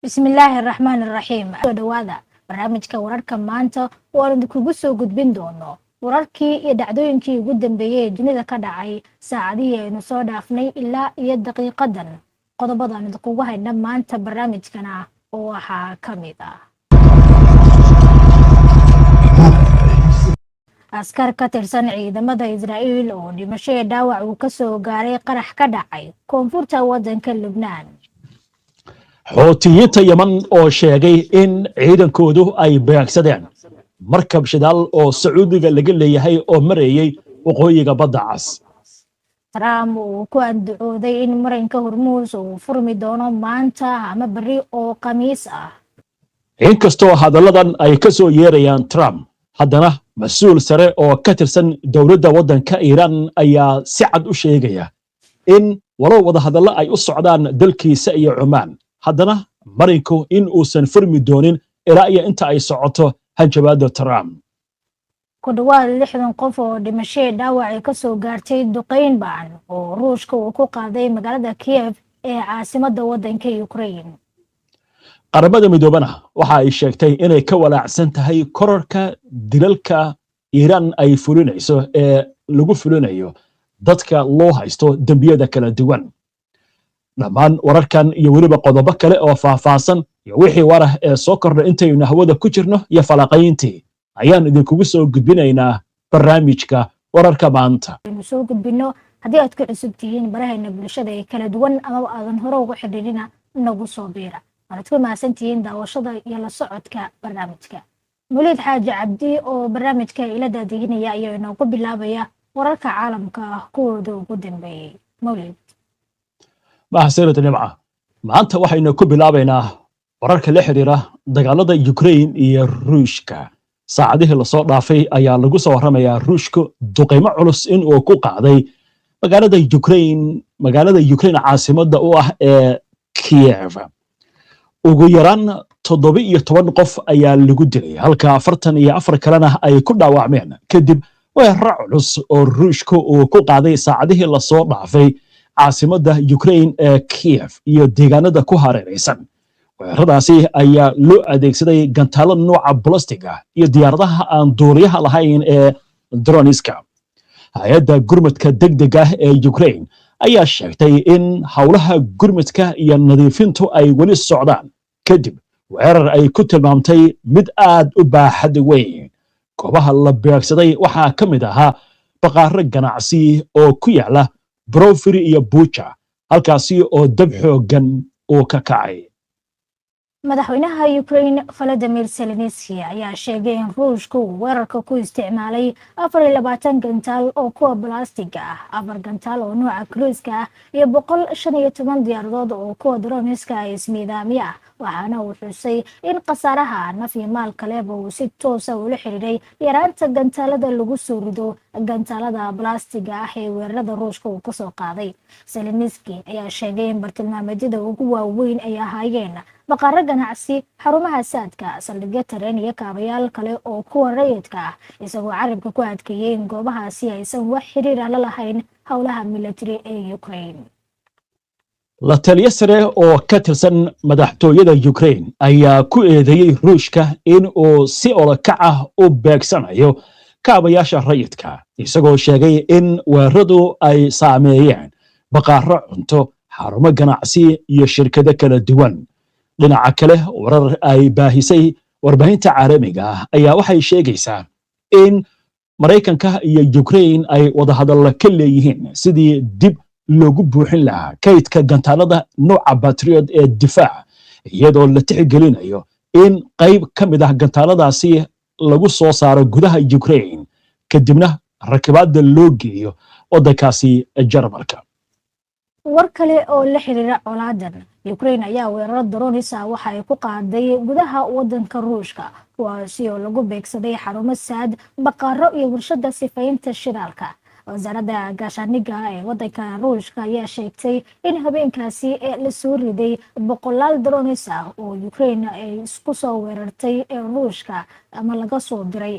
Bismillaahi raxmaan raxiim. Soo dhawaada barnaamijka wararka maanta oo aan idinkugu soo gudbin doono wararkii iyo dhacdooyinkii ugu dambeeyey ee dunida ka dhacay saacadihii aynu soo dhaafnay ilaa iyo daqiiqadan. Qodobadaan idinkugu hayna maanta barnaamijkana oo waxaa ka mid ah askar ka tirsan ciidamada Israa'iil oo dhimasho dhaawac uu ka soo gaaray qarax ka dhacay koonfurta waddanka Lubnaan. Xuutiyiinta Yeman oo sheegay in ciidankoodu ay beegsadeen markab shidaal oo Sacuudiga laga leeyahay oo marayey waqooyiga Badda Cas. Trump uu ku andacooday in marinka Hormuus uu furmi doono maanta ama berri oo Khamiis ah. Inkastoo hadalladan ay ka soo yeerayaan Trump, haddana mas-uul sare oo ka tirsan dowladda waddanka Iiraan ayaa si cad u sheegaya in walow wadahadallo ay u socdaan dalkiisa iyo Cumaan, haddana marinku in uusan furmi doonin ilaa iyo inta ay socoto hanjabaadda Trump. Ku dhawaad 60 qof oo dhimashee dhaawac ay ka soo gaartay duqayn ba'an oo Ruushka uu ku qaaday magaalada Kiev ee caasimadda waddanka Ukraine. Qaramada Midoobana waxa ay sheegtay inay ka walaacsan tahay kororka dilalka Iiraan ay fulinayso ee lagu fulinayo dadka loo haysto dembiyada kala duwan. Dhammaan wararkan iyo weliba qodobo kale oo faahfaahsan iyo wixii warah ee soo kordha intaynu hawada ku jirno iyo falaqayntii ayaan idinkugu soo gudbinaynaa barnaamijka wararka maanta. Aynu soo gudbino haddii aad ku cusub tihiin baraheena bulshada ee kala duwan amaba aadan hore ugu xidhiidhina, nagu soo biira. Waanad ku mahadsan tihiin daawashada iyo la socodka barnaamijka. Muliid Xaaji Cabdi oo barnaamijka ila daadihinaya ayaa inoogu bilaabaya wararka caalamka kuwooda ugu dambeeyey. Mawlid. Mahadsanid, Nimca. Maanta waxaynu ku bilaabaynaa wararka la xiriira dagaalada Ukraine iyo Ruushka. Saacadihii lasoo dhaafay ayaa lagu soo warramayaa Ruushku duqaymo culus in uu ku qaaday magaalada Ukraine caasimadda u ah ee Kiev. Ugu yaraan 17 qof ayaa lagu dilay, halka 44 kalena ay ku dhaawacmeen, kadib weeraro culus oo Ruushku uu ku qaaday saacadihii lasoo dhaafay caasimadda Ukraine ee Kiev iyo deegaanada ku hareeraysan. Weeraradaasi ayaa loo adeegsaday gantaalo nooca balastiga iyo diyaaradaha aan duuliyaha lahayn ee droniska. Hay-adda gurmadka degdega ah ee Ukraine ayaa sheegtay in howlaha gurmadka iyo nadiifintu ay weli socdaan kadib weerar ay ku tilmaamtay mid aad u baaxad weyn. Goobaha la beegsaday waxaa ka mid ahaa baqaaro ganacsi oo ku yaala Brofiri iyo Buja, halkaasi oo dab xooggan uu ka kacay. Madaxweynaha Ukraine Valadimir Zelenski ayaa sheegay in Ruushka uu weerarka ku isticmaalay 24 gantaal oo kuwa balastiga ah, 4 gantaal oo nooca kruiska ah iyo 115 diyaaradood oo kuwa droniska ismiidaamyo ah. Waxaana uu xusay in khasaaraha naf iyo maal kaleba uu si toosa ula xiriiray yaraanta gantaalada lagu soo rido gantaalada balastiga ah ee weerarada Ruushka uu kasoo qaaday. Zelenski ayaa sheegay in bartilmaameedyada ugu waaweyn ay ahaayeen baqaaro ganacsi, xarumaha saadka, saldhigyo tareen iyo kaabayaal kale oo kuwa rayidka ah, isagoo carabka ku adkeeyey in goobahaasi aysan wax xiriir ah la lahayn howlaha military ee Ukraine. La taliye sare oo ka tirsan madaxtooyada Ukraine ayaa ku eedeeyey Ruushka in uu si olokac ah u beegsanayo kaabayaasha rayidka, isagoo sheegay in weeraradu ay saameeyeen baqaaro cunto, xarumo ganacsi iyo shirkado kala duwan. Dhinaca kale, warar ay baahisay warbaahinta caalamiga ah ayaa waxay sheegaysaa in Maraykanka iyo Ukraine ay wadahadalla ka leeyihiin sidii dib loogu buuxin lahaa kaydka gantaalada nooca Patriot ee difaaca, iyadoo la tixgelinayo in qayb ka mid ah gantaaladaasi lagu soo saaro gudaha Ukraine, kadibna rakibaadda loo geeyo waddankaasi Jarmalka. War kale oo la xiriira colaadan Ukraine ayaa weeraro dronis ah waxa ay ku qaaday gudaha wadanka Ruushka, kuwaasi oo lagu beegsaday xarumo saad, baqaaro iyo warshada sifaynta shidaalka. Wasaaradda gaashaaniga ee wadanka Ruushka ayaa sheegtay in habeenkaasi lasoo riday boqolaal drones ah oo Ukraine ay isku soo weerartay ee Ruushka ama laga soo diray.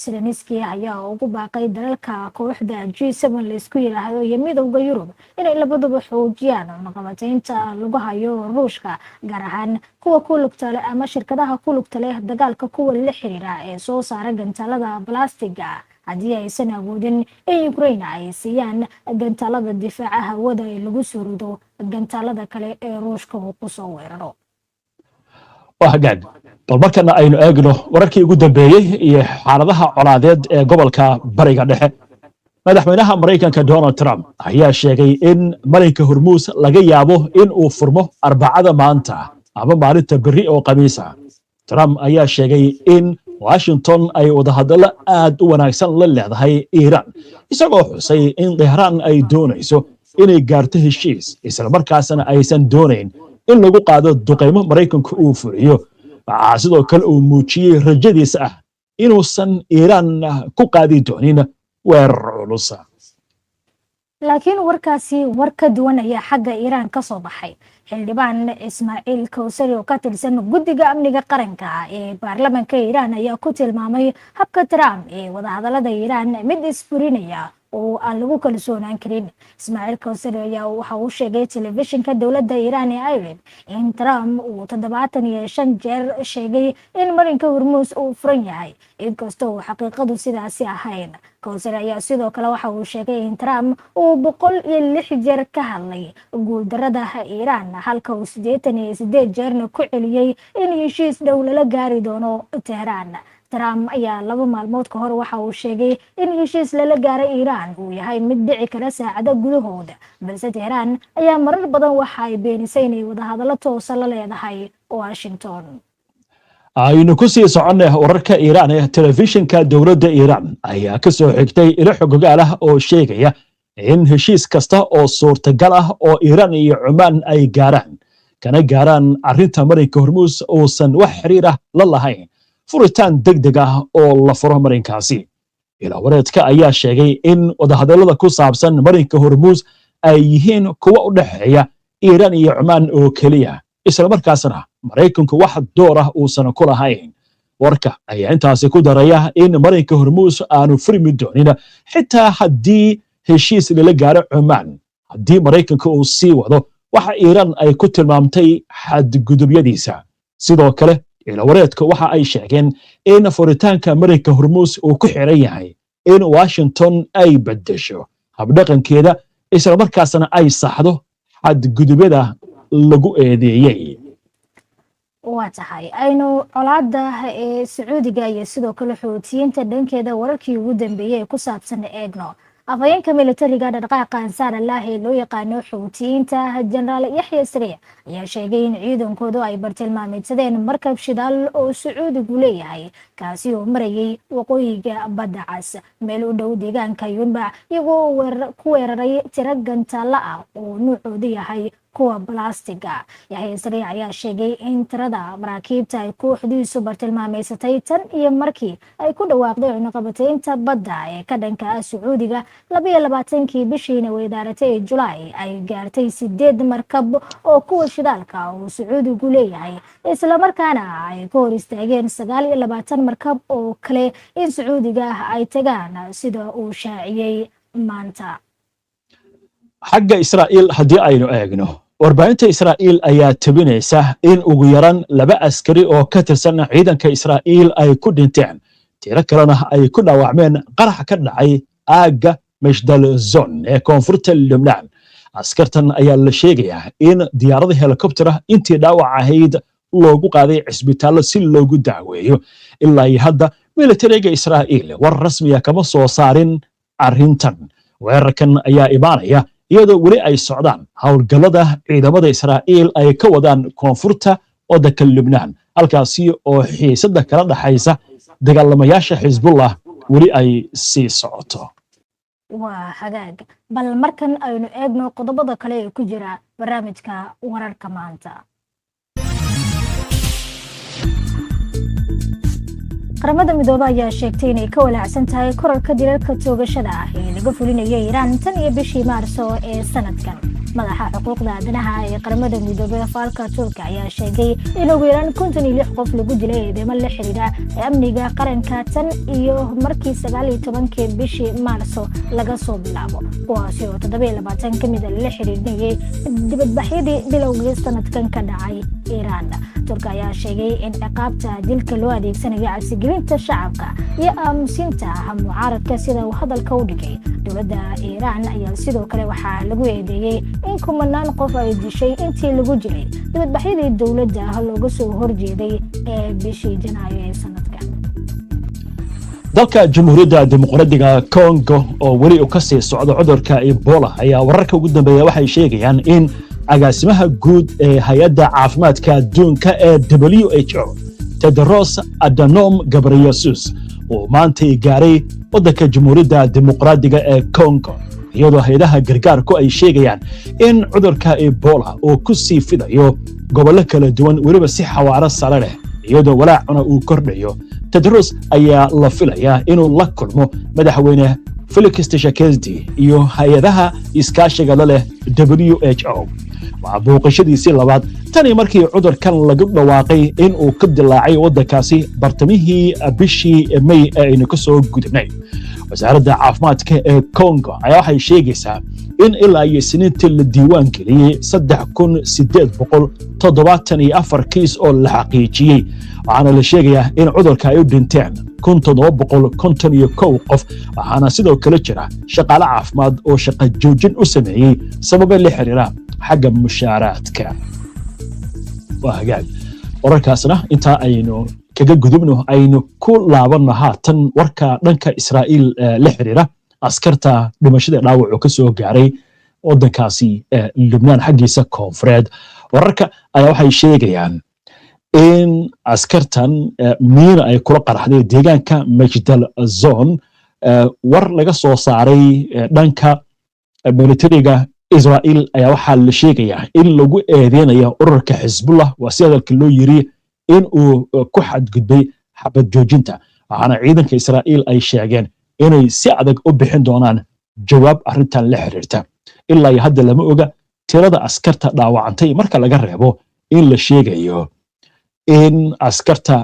Zelenski ayaa ugu baaqay dalalka kooxda G7 laisku yiraahdo iyo Midowda Yurub inay labaduba xoojiyaan cunaqabateynta lagu hayo Ruushka, gaar ahaan kuwa ku lugta leh ama shirkadaha ku lugta leh dagaalka, kuwa la xiriira ee soo saara gantaalada balastiga, haddii aysan awoodin in Ukraine ay siiyaan gantaalada difaaca hawada ee lagu soo rido gantaalada kale ee Ruushka uu kusoo weeraro. Waa hagaag. Bal markana aynu eegno wararkii ugu dambeeyey iyo xaaladaha colaadeed ee gobolka Bariga Dhexe. Madaxweynaha Maraykanka Donald Trump ayaa sheegay in marinka Hormuus laga yaabo in uu furmo Arbacada maanta ama maalinta berri oo Khamiisa. Trump ayaa sheegay in Washington ay wadahadallo aad u wanaagsan la leedahay Iiraan, isagoo xusay in Tehraan ay doonayso inay gaarto heshiis, islamarkaasna aysan doonayn in lagu qaado duqaymo Maraykanku uu fuliyo. Waxaa sidoo kale uu muujiyey rajadiisa ah inuusan Iiraan ku qaadi doonin weerar culus. Laakiin warkaasi war ka duwan ayaa xagga Iiraan ka soo baxay. Xildhibaan Ismaaciil Kowsari oo ka tirsan guddiga amniga qaranka ee baarlamanka Iiraan ayaa ku tilmaamay habka Trump ee wadahadalada Iiraan mid isfurinaya oo aan lagu kalsoonaan karin. Ismaaciil Kowsari ayaa waxa uu sheegay telefishinka dowladda Iiraan ee IRIB in Trump uu 75 jeer sheegay in marinka Hormuus uu furan yahay, inkastoo uu xaqiiqadu sidaasi ahayn. Kowsari ayaa sidoo kale waxa uu sheegay in Trump uu 106 jeer ka hadlay guuldarada Iiraan, halka uu 88 jeerna ku celiyey in heshiis dhow lala gaari doono Tehraan. Trump ayaa 2 maalmood ka hor waxa uu sheegay in heshiis lala gaaray Iiraan uu yahay mid dhici kara saacado gudahood, balse Tehraan ayaa marar badan waxa ay beenisay inay wadahadallo toosa la leedahay Washington. Aynu ku sii soconay wararka Iiraan ee telefishinka dowladda Iiraan ayaa ka soo xigtay ilo xogogaal ah oo sheegaya in heshiis kasta oo suurtagal ah oo Iiraan iyo Cumaan ay gaaraan kana gaaraan arrinta marinka Hormuus uusan wax xiriir ah la lahayn furitaan deg deg ah oo la furo marinkaasi. Ilawareedka ayaa sheegay in wadahadallada ku saabsan marinka Hormuus ay yihiin kuwa u dhexeeya Iiraan iyo Cumaan oo keliya, islamarkaasna Maraykanku wax door ah uusan ku lahayn. Warka ayaa intaasi ku daraya in marinka Hormuus aanu furmi doonin xitaa haddii heshiis lala gaaro Cumaan, haddii Maraykanka uu sii wado waxa Iiraan ay ku tilmaamtay xadgudubyadiisa. Sidoo kale ilawareedka waxa ay sheegeen in furitaanka marinka Hormuus uu ku xiran yahay in Washington ay beddesho habdhaqankeeda, islamarkaasna ay saxdo xadgudubyada lagu eedeeyey. Waa tahay. Aynu colaada ee Sacuudiga iyo sidoo kale Xuutiyiinta dhankeeda wararkii ugu dambeeyey ee ku saabsan eegno. Afhayeenka militariga dhaqdhaqaaqa Ansaar Allah ee loo yaqaano Xuutiyiinta, Jenaraal Yaxya Sariic, ayaa sheegay in ciidankoodu ay bartilmaameedsadeen markab shidaal oo Sacuudigu leeyahay, kaasi oo marayay waqooyiga Badda Cas, meel u dhow deegaanka Yunbac, iyagoo ku weeraray tiro gantaalo ah oo nuucoodu yahay kuwa balastiga. Yaxya Sariic ayaa sheegay in tirada maraakiibta ay kooxdiisu bartilmaameysatay tan iyo markii ay ku dhawaaqday cunaqabateynta badda ee ka dhanka ah Sacuudiga 22-kii bishiina weydaaratay ee Julaay ay gaartay sideed markab oo kuwa shidaalka uu Sacuudigu leeyahay, islamarkaana ay ka hor istaageen 29 markab oo kale in Sacuudiga ay tagaan, sida uu shaaciyey maanta. Xagga Israa'iil haddii aynu eegno, warbaahinta Israa'iil ayaa tebinaysa in ugu yaraan laba askari oo ka tirsan ciidanka Israa'iil ay ku dhinteen, tiro kalena ay ku dhaawacmeen qarax ka dhacay aagga Mashdal Zon ee koonfurta Lubnaan. Askartan ayaa la sheegayaa in diyaarada helikobtera intii dhaawac ahayd loogu qaaday cisbitaallo si loogu daaweeyo. Ilaa iyo hadda militariga Israa'iil war rasmiya kama soo saarin arrintan. Weerarkan ayaa imaanaya iyadoo weli ay socdaan howlgallada ciidamada Israa'iil ay ka wadaan koonfurta waddanka Lubnaan, halkaasi oo xiisadda kala dhaxaysa dagaalamayaasha Xisbullah weli ay sii socoto. Waa hagaag. Bal markan aynu eegno qodobada kale ee ku jira barnaamijka wararka maanta. Qaramada Midoobe ayaa sheegtay inay ka walaacsan tahay korarka dilalka toogashada ah ee laga fulinayo Iiraan tan iyo bishii Maarso ee sanadkan. Madaxa xuquuqda aadanaha ee Qaramada Midoobey, Volker Turk, ayaa sheegay in ugu yaraan 56 qof lagu dilay eedeymo la xiriira amniga qaranka tan iyo markii 19-kii bishii Maarso laga soo bilaabo, kuwaasi oo 27 ka mida lala xiriirinayay dibadbaxyadii bilowgii sanadkan ka dhacay Iiraan. Turk ayaa sheegay in ciqaabta dilka loo adeegsanayo cabsigelinta shacabka iyo aamusinta mucaaradka, sida uu hadalka u dhigay. Dowladda Iiraan ayaa sidoo kale waxaa lagu eedeeyey in kumanaan qof ay dishay intii lagu jiray dibadbaxyadii dowladda looga soo horjeeday ee bishii Janaayo ee sanadkan. Dalka Jamhuuriyadda Dimuqraadiga Congo oo weli uu ka sii socdo cudurka Ebola ayaa wararka ugu dambeeya waxay sheegayaan in agaasimaha guud ee Hay-adda Caafimaadka Adduunka ee WHO, Tedros Adhanom Ghebreyesus, uu maantay gaaray waddanka Jamhuuriyadda Dimuqraadiga ee Congo, iyadoo hay-adaha gargaarku ay sheegayaan in cudurka Ebola uu ku sii fidayo gobollo kala duwan, weliba si xawaaro sare leh, iyadoo walaacuna uu kordhayo. Tedros ayaa la filayaa inuu la kulmo Madaxweyne Felix Tshisekedi iyo hay-adaha iskaashiga la leh WHO. Waa booqashadiisii labaad tani markii cudurkan lagu dhawaaqay in uu ka dilaacay waddankaasi bartamihii bishii May ee aynu ka soo gudubnay. Wasaaradda caafimaadka ee Congo ayaa waxay sheegaysaa in ilaa iyo Isniintii la diiwaan geliyey 3874 kiis oo la xaqiijiyey, waxaana la sheegayaa in cudurka ay u dhinteen 1751 qof. Waxaana sidoo kale jira shaqaale caafimaad oo shaqo joojin u sameeyey sababo la xiriira xagga mushaaraadka. Waa hagaag, wararkaasna intaa aynu kaga gudubno, aynu ku laabanno haatan warka dhanka Israa'iil la xiriira askarta dhimashada dhaawacu ka soo gaaray waddankaasi Lubnaan xaggiisa koonfureed. Wararka ayaa waxay sheegayaan in askartan miina ay kula qaraxday deegaanka Majdal Zone. War laga soo saaray dhanka militariga Israa'iil ayaa waxaa la sheegayaa in lagu eedeynayo ururka Xisbullah, waa si hadalka loo yiri, in uu ku xadgudbay xabad joojinta, waxaana ciidanka Israa'iil ay sheegeen inay si adag u bixin doonaan jawaab arrintan la xiriirta. Ilaa iyo hadda lama oga tirada askarta dhaawacantay, marka laga reebo in la sheegayo in askarta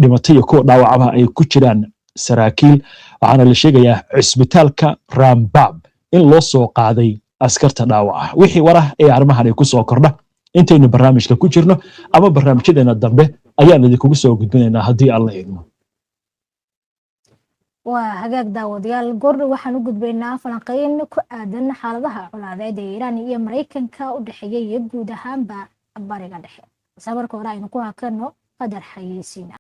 dhimatay iyo kuwa dhaawacaba ay ku jiraan saraakiil, waxaana la sheegayaa cisbitaalka Rambam in loo soo qaaday askarta dhaawaca. Wixii warah ee arrimahan ay ku soo kordha intaynu barnaamijka ku jirno ama barnaamijyadeena dambe ayaan idinkugu soo gudbinaynaa, haddii Alla idmo. Waa hagaag, daawadayaal, goordhow waxaan u gudbaynaa falanqeyn ku aadan xaaladaha colaadeed ee Iiraan iyo Maraykanka u dhexeeya iyo guud ahaanba Bariga Dhexe, balse marka hore aynu ku hakano qadar xayeysiina.